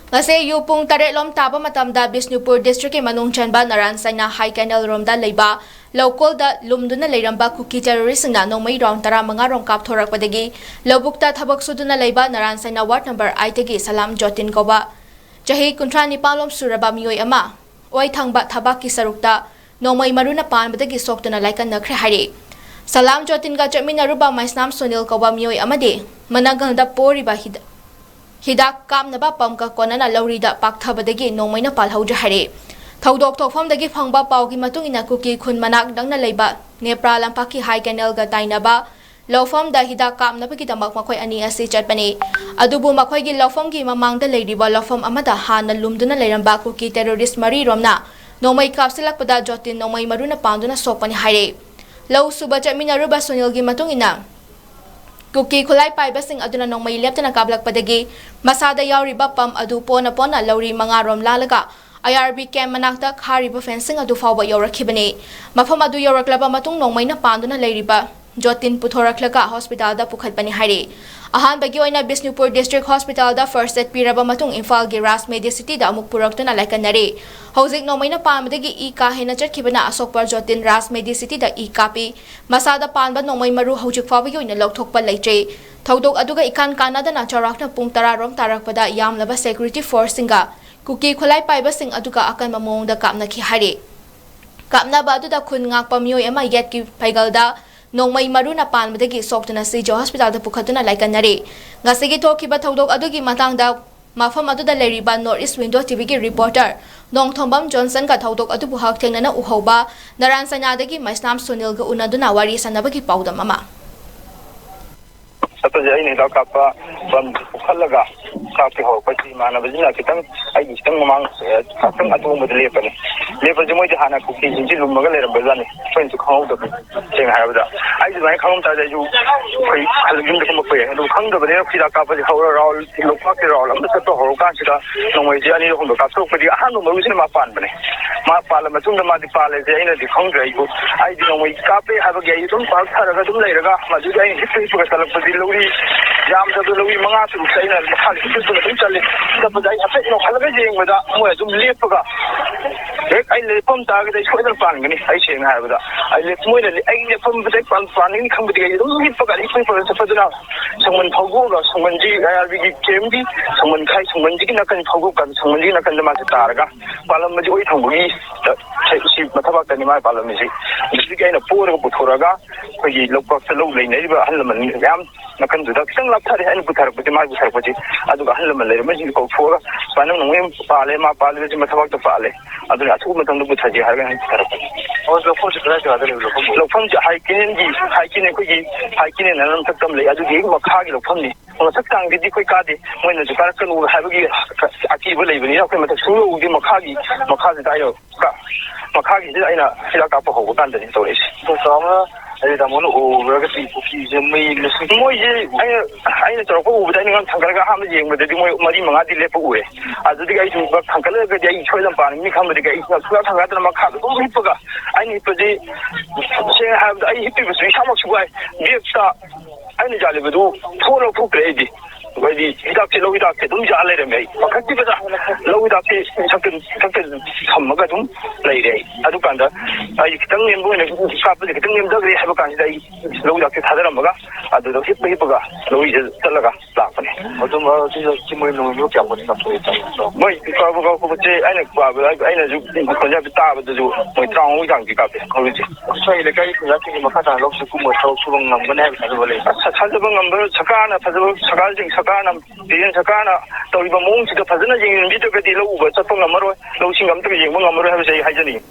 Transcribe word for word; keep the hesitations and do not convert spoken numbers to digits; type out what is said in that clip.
ꯉꯁꯤ ꯑꯌꯨꯛ ꯄꯨꯡ ꯇꯔꯦꯠ ꯂꯣꯝ ꯇꯥꯕ ꯃꯇꯝꯗ ꯕꯤꯁꯅꯨꯄꯨꯔ ꯗꯤꯁꯇ꯭ꯔꯤꯛꯀꯤ ꯃꯅꯨꯡ ꯆꯟꯕ ꯅꯔꯥꯟ ꯁꯥꯏꯅꯥ ꯍꯥꯏ ꯀꯦꯅꯦꯜ ꯔꯣꯝꯗ ꯂꯩꯕ ꯂꯧꯀꯣꯜꯗ ꯂꯨꯝꯗꯨꯅ ꯂꯩꯔꯝꯕ ꯀꯨꯀꯤ ꯇꯦꯔꯣꯔꯤꯁꯁꯤꯡꯅ ꯅꯣꯡꯃꯩ ꯔꯥꯎꯟ ꯇꯔꯥꯃꯉꯥ ꯔꯣꯝ ꯀꯥꯞꯊꯣꯔꯛꯄꯗꯒꯤ ꯂꯧꯕꯨꯛꯇ ꯊꯕꯛ ꯁꯨꯗꯨꯅ ꯂꯩꯕ ꯅꯔꯥꯟ ꯁꯥꯏꯅꯥ ꯋꯥꯔꯗ ꯅꯝꯕꯔ ꯑꯥꯏꯠꯇꯒꯤ ꯁꯂꯥꯝ ꯖꯣꯇꯤꯟ ꯀꯧꯕ ꯆꯍꯤ ꯀꯨꯟꯊ꯭ꯔꯥ ꯅꯤꯄꯥꯟ ꯂꯣꯝ ꯁꯨꯔꯕ ꯃꯤꯑꯣꯏ ꯑꯃ ꯑꯣꯏ ꯊꯪꯕ ꯊꯕꯥꯛꯀꯤ ꯁꯔꯨꯛꯇ ꯅꯣꯡꯃꯩ ꯃꯔꯨꯅ ꯄꯥꯟꯕꯗꯒꯤ ꯁꯣꯛꯇꯨꯅ ꯂꯥꯏꯀꯠꯅꯈ꯭ꯔꯦ ꯍꯥꯏꯔꯤ꯫ ꯁꯂꯥꯝ ꯖꯣꯇꯤꯟꯒ ꯆꯠꯃꯤꯟꯅꯔꯨꯕ ꯃꯩꯁꯅꯥꯝ ꯁꯨꯅꯤꯜ ꯀꯧꯕ ꯃꯤꯑꯣꯏ ꯑꯃꯗꯤ ꯃꯅꯪꯒꯜꯗ ꯄꯣꯔꯤꯕ ꯍꯤꯗ-, ꯍꯤꯗꯥꯛ ꯀꯥꯞꯅꯕ ꯄꯝꯒ ꯀꯣꯟꯅꯅ ꯂꯧꯔꯤꯗ ꯄꯥꯛꯊꯕꯗꯒꯤ ꯅꯣꯡꯃꯩꯅ ꯄꯥꯜꯍꯧꯗ꯭ꯔꯦ ꯍꯥꯏꯔꯤ꯫ ꯊꯧꯗꯣꯛ ꯊꯣꯛꯐꯝꯗꯒꯤ ꯐꯪꯕ ꯄꯥꯎꯒꯤ ꯃꯇꯨꯡ ꯏꯟꯅ ꯀꯨꯀꯤ ꯈꯨꯟ ꯃꯅꯥꯛ ꯅꯛꯅ ꯂꯩꯕ ꯅꯦꯄ꯭ꯔꯥ ꯂꯝꯄꯥꯛꯀꯤ ꯍꯥꯏ ꯀꯦꯅꯦꯜꯒ ꯇꯥꯏꯅꯕ ꯂꯧꯐꯝꯗ ꯍꯤꯗꯥꯛ ꯀꯥꯞꯅꯕꯒꯤꯗꯃꯛ ꯃꯈꯣꯏ ꯑꯅꯤ ꯑꯁꯤ ꯆꯠꯄꯅꯤ꯫ ꯑꯗꯨꯕꯨ ꯃꯈꯣꯏꯒꯤ ꯂꯧꯐꯝꯒꯤ ꯃꯃꯥꯡꯗ ꯂꯩꯔꯤꯕ ꯂꯧꯐꯝ ꯑꯃꯗ ꯍꯥꯟꯅ ꯂꯨꯝꯗꯨꯅ ꯂꯩꯔꯝꯕ ꯀꯨꯀꯤ ꯇꯦꯔꯣꯔꯤꯁ ꯃꯔꯤꯔꯣꯝꯅ ꯅꯣꯡꯃꯩ ꯀꯥꯞꯁꯤꯜꯂꯛꯄꯗ ꯖꯣꯇꯤꯟ ꯅꯣꯡꯃꯩ ꯃꯔꯨꯅ ꯄꯥꯟꯗꯨꯅ ꯁꯣꯛꯄꯅꯤ ꯍꯥꯏꯔꯦ꯫ ꯂꯧ ꯁꯨꯕ ꯆꯠꯃꯤꯟꯅꯔꯨꯕ ꯁꯨꯅꯤꯜꯒꯤ ꯃꯇꯨꯡ ꯏꯟꯅ, ꯀꯨꯀꯤ ꯈꯨꯠꯂꯥꯏ ꯄꯥꯏꯕꯁꯤꯡ ꯑꯗꯨꯅ ꯅꯣꯡꯃꯩ ꯂꯦꯞꯇꯅ ꯀꯥꯞꯂꯛꯄꯗꯒꯤ ꯃꯁꯥꯗ ꯌꯥꯎꯔꯤꯕ ꯄꯝ ꯑꯗꯨ ꯄꯣꯅ ꯄꯣꯅ ꯂꯧꯔꯤ ꯃꯉꯥꯔꯣꯝ ꯂꯥꯜꯂꯒ ꯑꯥꯏ ꯑꯥꯔ ꯕꯤ ꯀꯦꯝ ꯃꯅꯥꯛꯇ ꯈꯥꯔꯤꯕ ꯐꯦꯟꯁꯤꯡ ꯑꯗꯨ ꯐꯥꯎꯕ ꯌꯧꯔꯛꯈꯤꯕꯅꯤ꯫ ꯃꯐꯝ ꯑꯗꯨ ꯌꯧꯔꯛꯂꯕ ꯃꯇꯨꯡ ꯅꯣꯡꯃꯩꯅ ꯄꯥꯟꯗꯨꯅ ꯂꯩꯔꯤꯕ ꯖꯣꯇꯤꯟ ꯄꯨꯊꯣꯔꯛꯂꯒ ꯍꯣꯁꯄꯤꯇꯥꯜꯗ ꯄꯨꯈꯠꯄꯅꯤ ꯍꯥꯏꯔꯤ꯫ ꯑꯍꯥꯟꯕꯒꯤ ꯑꯣꯏꯅ ꯕꯤꯁꯅꯨꯄꯨꯔ ꯗꯤꯁꯇ꯭ꯔꯤꯛ ꯍꯣꯁꯄꯤꯇꯥꯜꯗ ꯐꯥꯔꯁ ꯑꯦꯗ ꯄꯤꯔꯕ ꯃꯇꯨꯡ ꯏꯝꯐꯥꯜꯒꯤ ꯔꯥꯖ ꯃꯦꯗꯤꯁꯤꯇꯤꯗ ꯑꯃꯨꯛ ꯄꯨꯔꯛꯇꯨꯅ ꯂꯥꯏꯀꯠꯅꯔꯤ꯫ ꯍꯧꯖꯤꯛ ꯅꯣꯡꯃꯩꯅ ꯄꯥꯟꯕꯗꯒꯤ ꯏ ꯀꯥ ꯍꯦꯟꯅ ꯆꯠꯈꯤꯕꯅ ꯑꯁꯣꯛꯄ ꯖꯣꯇꯤꯟ ꯔꯥꯖ ꯃꯦꯗꯤꯁꯤꯇꯤꯗ ꯏ ꯀꯥꯞꯄꯤ꯫ ꯃꯁꯥꯗ ꯄꯥꯟꯕ ꯅꯣꯡꯃꯩ ꯃꯔꯨ ꯍꯧꯖꯤꯛ ꯐꯥꯎꯕꯒꯤ ꯑꯣꯏꯅ ꯂꯧꯊꯣꯛꯄ ꯂꯩꯇ꯭ꯔꯤ꯫ ꯊꯧꯗꯣꯛ ꯑꯗꯨꯒ ꯏꯀꯥꯟ ꯀꯥꯟꯅꯗꯅ ꯆꯥꯎꯔꯥꯛꯅ ꯄꯨꯡ ꯇꯔꯥ ꯔꯣꯝ ꯇꯥꯔꯛꯄꯗ ꯌꯥꯝꯂꯕ ꯁꯦꯀ꯭ꯌꯨꯔꯤꯇꯤ ꯐꯣꯔꯁꯁꯤꯡꯒ ꯀꯨꯀꯤ ꯈꯨꯠꯂꯥꯏ ꯄꯥꯏꯕꯁꯤꯡ ꯑꯗꯨꯒ ꯑꯀꯟꯕ ꯃꯑꯣꯡꯗ ꯀꯥꯞꯅꯈꯤ ꯍꯥꯏꯔꯤ꯫ ꯀꯥꯞꯅꯕ ꯑꯗꯨꯗ ꯈꯨꯟ ꯉꯥꯛꯄ ꯃꯤꯑꯣꯏ ꯑꯃ ꯌꯦꯠꯀꯤ ꯐꯩꯒꯜꯗ ꯅꯣꯡꯃꯩ ꯃꯔꯨꯅ ꯄꯥꯟꯕꯗꯒꯤ ꯁꯣꯛꯇꯨꯅ ꯁꯤꯖ ꯍꯣꯁꯄꯤꯇꯥꯜꯗ ꯄꯨꯈꯠꯇꯨꯅ ꯂꯥꯏꯀꯠꯅꯔꯤ꯫ ꯉꯁꯤꯒꯤ ꯊꯣꯛꯈꯤꯕ ꯊꯧꯗꯣꯛ ꯑꯗꯨꯒꯤ ꯃꯇꯥꯡꯗ ꯃꯐꯝ ꯑꯗꯨꯗ ꯂꯩꯔꯤꯕ ꯅꯣꯔꯠ ꯏꯁ ꯋꯤꯟꯗꯣ ꯇꯤꯚꯤꯒꯤ ꯔꯤꯄꯣꯔꯇꯔ ꯅꯣꯡꯊꯣꯝꯕꯝ ꯖꯣꯟꯁꯟꯒ ꯊꯧꯗꯣꯛ ꯑꯗꯨꯕꯨ ꯍꯛꯊꯦꯡꯅꯅ ꯎꯍꯧꯕ ꯅꯔꯥꯟ ꯁꯥꯏꯅꯥꯗꯒꯤ ꯃꯩꯁꯅꯥꯝ ꯁꯨꯅꯤꯜꯒ ꯎꯅꯗꯨꯅ ꯋꯥꯔꯤ ꯁꯥꯟꯅꯕꯒꯤ ꯄꯥꯎꯗꯝ ꯑꯃ꯫ ꯆꯠꯄꯁꯦ ꯑꯩꯅ ꯍꯤꯗꯥꯛ ꯀꯥꯞꯄ ꯄꯝ ꯄꯨꯈꯠꯂꯒ ꯀꯥꯞꯄꯤ ꯍꯧꯔꯛꯄꯁꯤ ꯏꯃꯥꯟꯅꯕꯁꯤꯅ ꯈꯤꯇꯪ ꯑꯩꯒꯤ ꯈꯤꯇꯪ ꯃꯃꯥꯡ, ꯑ, ꯈꯤꯇꯪ ꯑꯇꯣꯡꯕꯗ ꯂꯦꯞꯄꯅꯤ꯫ ꯂꯦꯞꯄꯁꯦ ꯃꯣꯏꯗꯤ ꯍꯥꯟꯅ ꯀꯨꯀꯤꯁꯤꯡꯁꯤ ꯂꯨꯝꯃꯒ ꯂꯩꯔꯝꯕꯖꯥꯠꯅꯤ꯫ ꯑꯩꯈꯣꯏꯅꯁꯨ ꯈꯪꯍꯧꯗꯕꯅꯤ꯫ ꯁꯦꯡꯅ ꯍꯥꯏꯔꯕꯗ ꯑꯩꯁꯨ ꯑꯗꯨꯃꯥꯏꯅ ꯈꯪꯉꯝ ꯇꯥꯔꯗꯤ ꯑꯩꯁꯨ ꯑꯩꯈꯣꯏ ꯍꯜꯂꯛ ꯌꯨꯝꯗ ꯀꯨꯝꯃꯛꯄ ꯌꯥꯏ꯫ ꯑꯗꯨ ꯈꯪꯗꯕꯅꯤꯅ ꯍꯤꯗꯥꯛ ꯀꯥꯞꯄꯁꯦ ꯍꯧꯔ ꯔꯥꯎꯜ, ꯂꯣꯛꯄꯥꯛꯀꯤ ꯔꯥꯎꯜ ꯑꯃꯗ ꯆꯠꯄ ꯍꯧꯔꯀꯥꯟꯁꯤꯗ ꯅꯣꯡꯃꯩꯁꯦ ꯑꯅꯤꯔꯛ ꯑꯍꯨꯝꯂꯛ ꯀꯥꯞꯊꯣꯔꯛꯄꯗꯤ ꯑꯍꯥꯟꯕ ꯃꯔꯨꯁꯤꯅ ꯃꯥ ꯄꯥꯟꯕꯅꯦ꯫ ꯃꯥ ꯄꯥꯜꯂ ꯃꯇꯨꯡꯗ ꯃꯥꯗꯤ ꯄꯥꯜꯂꯦꯁꯦ ꯑꯩꯅꯗꯤ ꯈꯪꯗ꯭ꯔꯦ꯫ ꯑꯩꯕꯨ ꯑꯩꯗꯤ ꯅꯣꯡꯃꯩ ꯀꯥꯞꯄꯦ ꯍꯥꯏꯕꯒꯤ ꯑꯩ ꯑꯗꯨꯝ ꯄꯥꯛ ꯊꯔꯒ ꯑꯗꯨꯝ ꯂꯩꯔꯒ ꯃꯗꯨꯗꯤ ꯑꯩꯅ ꯍꯤꯞꯄ ꯍꯤꯞꯄꯒ ꯆꯠꯂꯛꯄꯗꯤ ꯂꯧꯔꯤ ꯌꯥꯝꯗ꯭ꯔꯕꯗ ꯂꯧꯔꯤ ꯃꯉꯥ ꯇꯔꯨꯛꯁꯦ ꯑꯩꯅ ꯃꯈꯥꯗ ꯍꯤꯞꯇꯨꯅ ꯑꯗꯨꯝ ꯆꯠꯂꯤ꯫ ꯆꯠꯄꯗ ꯑꯩ ꯍꯥꯏꯐꯦꯠ ꯅꯣꯡꯈꯠꯂꯒ ꯌꯦꯡꯕꯗ ꯃꯣꯏ ꯑꯗꯨꯝ ꯂꯦꯞꯄꯒ ꯍꯦꯛ ꯑꯩ ꯂꯦꯞꯐꯝ ꯇꯥꯔꯒꯗꯤ ꯑꯩ ꯁꯣꯏꯗꯅ ꯄꯥꯟꯒꯅꯤ꯫ ꯑꯩ ꯁꯦꯡꯅ ꯍꯥꯏꯔꯕꯗ ꯑꯩ ꯂꯦꯞ-, ꯃꯣꯏꯅ ꯂꯦ-, ꯑꯩ ꯂꯦꯞꯐꯝꯗꯨꯗ ꯑꯩ ꯄꯥꯟ-, ꯄꯥꯟꯒꯅꯤ ꯈꯪꯕꯗꯒꯤ ꯑꯩ ꯑꯗꯨꯝ ꯍꯤꯞꯄꯒ ꯍꯤꯞꯄꯒ ꯆꯠꯄꯗꯨꯅ ꯁꯪꯒꯣꯜ ꯐꯥꯎꯗꯣꯛꯑꯒ ꯁꯪꯒꯣꯜꯁꯤ ꯑꯥꯏ ꯑꯥꯔ ꯕꯤꯒꯤ ꯀꯦꯝꯒꯤ ꯁꯪꯒꯣꯜ ꯈꯥꯏ ꯁꯪꯒꯣꯜꯁꯤꯒꯤ ꯅꯥꯀꯟ ꯐꯥꯎꯗꯣꯛꯀꯥꯟꯗ ꯁꯪꯒꯣꯜꯁꯤꯒꯤ ꯅꯥꯀꯟꯗ ꯃꯥꯁꯦ ꯇꯥꯔꯒ ꯄꯥꯜꯂꯝꯕꯁꯤ ꯑꯣꯏ ꯊꯪꯕꯒꯤ ꯁꯤ ꯃꯊꯕꯥꯛꯇꯅꯤ ꯃꯥꯅ ꯄꯥꯜꯂꯝꯃꯤꯁꯤ꯫ ꯑꯗꯨꯗꯒꯤ ꯑꯩꯅ ꯄꯣꯔꯒ ꯄꯨꯊꯣꯔꯛꯑꯒ ꯑꯩꯈꯣꯏꯒꯤ ꯂꯧꯄꯥꯛꯇ ꯂꯧ ꯂꯩꯅꯔꯤꯕ ꯑꯍꯜ ꯂꯃꯟ ꯃꯌꯥꯝ ꯅꯥꯀꯟꯗꯨꯗ ꯈꯤꯇꯪ ꯂꯥꯞꯊꯔꯦ ꯑꯩꯅ ꯄꯨꯊꯔꯛꯄꯁꯦ, ꯃꯥꯒꯤ ꯄꯨꯊꯔꯛꯄꯁꯦ꯫ ꯑꯗꯨꯒ ꯑꯍꯜ ꯂꯃꯟ ꯂꯩꯔꯝꯕꯁꯤꯡꯁꯦ ꯀꯧꯊꯣꯛꯑꯒ ꯁꯨꯃꯥꯏꯅ ꯅꯣꯡꯃꯩ ꯑꯃ ꯄꯥꯜꯂꯦ, ꯃꯥ ꯄꯥꯜꯂꯤꯕꯁꯤ ꯃꯊꯕꯥꯛꯇ ꯄꯥꯜꯂꯦ, ꯑꯗꯨꯅ ꯑꯊꯨꯕ ꯃꯇꯝꯗ ꯄꯨꯊꯁꯤ ꯍꯥꯏꯔꯒ ꯑꯩꯅ ꯄꯨꯊꯔꯛꯄꯅꯤ꯫ ꯑꯣ, ꯂꯧꯐꯝꯁꯦ ꯀꯗꯥꯏ ꯖꯒꯥꯗ ꯂꯩꯕ ꯂꯧꯐꯝ? ꯂꯧꯐꯝꯁꯦ ꯍꯥꯏ ꯀꯦꯅꯦꯜꯒꯤ, ꯍꯥꯏ ꯀꯦꯅꯦꯜ, ꯑꯩꯈꯣꯏꯒꯤ ꯍꯥꯏ ꯀꯦꯅꯦꯜ ꯍꯥꯏꯅ ꯃꯊꯛꯇ ꯑꯃ ꯂꯩ, ꯑꯗꯨꯒꯤ ꯍꯦꯛ ꯃꯈꯥꯒꯤ ꯂꯧꯐꯝꯅꯤ꯫ ꯃꯊꯛ ꯇꯥꯡꯗꯗꯤ ꯑꯩꯈꯣꯏ ꯀꯥꯗꯦ, ꯃꯣꯏꯅꯁꯨ ꯀꯥꯔꯛꯀꯅꯨ ꯍꯥꯏꯕꯒꯤ ꯑꯀꯤꯕ ꯂꯩꯕꯅꯤꯅ ꯑꯩꯈꯣꯏ ꯃꯊꯛ ꯁꯨꯡꯌꯧ ꯌꯧꯗꯦ꯫ ꯃꯈꯥꯒꯤ, ꯃꯈꯥꯁꯤꯗ ꯑꯩꯅ ꯀ-, ꯃꯈꯥꯒꯤꯁꯤꯗ ꯑꯩꯅ ꯍꯤꯗꯥꯛ ꯀꯥꯞꯄ ꯍꯧꯕ ꯀꯥꯟꯗꯅꯤ ꯇꯧꯔꯛꯏꯁꯦ꯫ ꯑꯗꯣ ꯆꯥꯎꯔꯥꯛꯅ ꯍꯥꯏꯗꯤ ꯇꯥꯃꯣꯅ ꯎꯕ꯭ꯔꯒꯗꯤ ꯄꯨꯈ꯭ꯔꯤꯁꯦ ꯃꯩ ꯃꯁꯤꯡ? ꯃꯣꯏꯁꯦ ꯑꯩꯅ, ꯑꯩꯅ ꯆꯥꯎꯔꯥꯛꯄ ꯎꯕꯗ ꯑꯩꯅ ꯉꯥꯡ ꯊꯥꯡꯒꯠꯂꯒ ꯑꯍꯥꯟꯕ ꯌꯦꯡꯕꯗꯗꯤ ꯃꯣꯏ ꯃꯔꯤ ꯃꯉꯥꯗꯤ ꯂꯦꯞꯄ ꯎꯔꯦ꯫ ꯑꯗꯨꯗꯒꯤ ꯑꯩꯁꯨ ꯊꯥꯡꯒꯠꯂꯒꯗꯤ ꯑꯩ ꯁꯣꯏꯗꯅ ꯄꯥꯟꯒꯅꯤ ꯈꯟꯕꯗꯒꯤ ꯑꯩ ꯁꯨꯡꯊꯥꯡ ꯊꯥꯡꯒꯠꯇꯅ ꯃꯈꯥꯗ ꯑꯗꯨꯝ ꯍꯤꯞꯄꯒ ꯑꯩꯅ ꯍꯤꯞꯄꯁꯤ, ꯁꯦꯡꯅ ꯍꯥꯏꯔꯕꯗ ꯑꯩ ꯍꯤꯞꯄꯤꯕꯁꯤ ꯏꯁꯥꯃꯛꯁꯨ ꯋꯥꯏ꯫ ꯕꯦꯛꯇ ꯑꯩꯅ ꯌꯥꯜꯂꯤꯕꯗꯨ ꯊꯣꯛ ꯂꯧꯊꯣꯛꯇ꯭ꯔꯦ ꯑꯩꯗꯤ꯫ ꯍꯥꯏꯗꯤ ꯍꯤꯗꯥꯛꯁꯦ, ꯂꯧ ꯍꯤꯗꯥꯛꯁꯦ ꯑꯗꯨꯝ ꯌꯥꯜ ꯂꯩꯔꯝꯃꯦ ꯑꯩ꯫ ꯄꯥꯈꯠꯈꯤꯕꯗ ꯂꯧ ꯍꯤꯗꯥꯛꯁꯦ ꯏꯊꯛꯇ, ꯏꯊꯛꯇ ꯊꯝꯃꯒ ꯑꯗꯨꯝ ꯂꯩꯔꯦ ꯑꯩ꯫ ꯑꯗꯨꯀꯥꯟꯗ ꯑꯩ ꯈꯤꯇꯪ ꯅꯦꯝꯕ ꯑꯣꯏꯅ ꯀꯥꯞꯄꯁꯦ ꯈꯤꯇꯪ ꯅꯦꯝꯊꯈ꯭ꯔꯦ ꯍꯥꯏꯕ ꯀꯥꯟꯁꯤꯗ ꯑꯩ ꯂꯧ ꯍꯤꯗꯥꯛꯁꯦ ꯊꯥꯗꯔꯝꯃꯒ ꯑꯗꯨꯗ ꯍꯤꯞꯄ ꯍꯤꯞꯄꯒ ꯂꯧꯔꯤꯗ ꯆꯠꯂꯒ ꯂꯥꯛꯄꯅꯦ꯫ ꯑꯗꯨꯝ, ꯑ, ꯁꯤꯗ ꯆꯤꯡꯃꯩ ꯅꯣꯡꯃꯩ ꯀꯌꯥꯃꯨꯛꯇꯤ ꯀꯥꯞꯊꯣꯛꯑꯦ? ꯃꯣꯏ ꯀꯥꯞꯄ ꯀꯥꯞꯄꯁꯦ ꯑꯩꯅ ꯄꯥꯕꯗ, ꯑꯩꯅꯁꯨ ꯈꯣꯟꯖꯦꯜ ꯇꯥꯕꯗꯁꯨ ꯃꯣꯏ ꯇꯔꯥꯃꯉꯥꯒꯤ ꯆꯥꯡꯗꯤ ꯀꯥꯞꯄꯦ ꯍꯧꯖꯤꯛꯁꯦ꯫ ꯁ꯭ꯋꯥꯏ ꯂꯩꯀꯥꯏꯒꯤ ꯈꯨꯟꯖꯥꯁꯤꯡꯒꯤ ꯃꯈꯥ ꯇꯥꯅ ꯂꯧꯁꯤꯡ ꯀꯨꯝꯃꯣꯏ ꯊꯕꯛ ꯁꯨꯕ ꯉꯝꯒꯅꯤ ꯍꯥꯏꯕ ꯊꯥꯖꯕ ꯂꯩ꯫ ꯑꯁ, ꯊꯥꯖꯕ ꯉꯝꯕ ꯁꯔꯀꯥꯔꯅ ꯐꯖꯕ, ꯁꯔꯀꯥꯔꯁꯤꯡ, ꯁꯔꯀꯥꯔꯅ, ꯄ꯭ꯔꯦꯁꯤꯗꯦꯟ ꯁꯔꯀꯥꯔꯅ ꯇꯧꯔꯤꯕ ꯃꯑꯣꯡꯁꯤꯗ ꯐꯖꯅ ꯌꯦꯡꯁꯤꯟꯕꯤꯗ꯭ꯔꯒꯗꯤ ꯂꯧ ꯎꯕ ꯆꯠꯄ ꯉꯝꯃꯔꯣꯏ, ꯂꯧꯁꯤꯡ ꯑꯝꯇ ꯌꯦꯡꯕ ꯉꯝꯃꯔꯣꯏ ꯍꯥꯏꯕꯁꯦ ꯑꯩ ꯍꯥꯏꯖꯅꯤꯡꯉꯤ꯫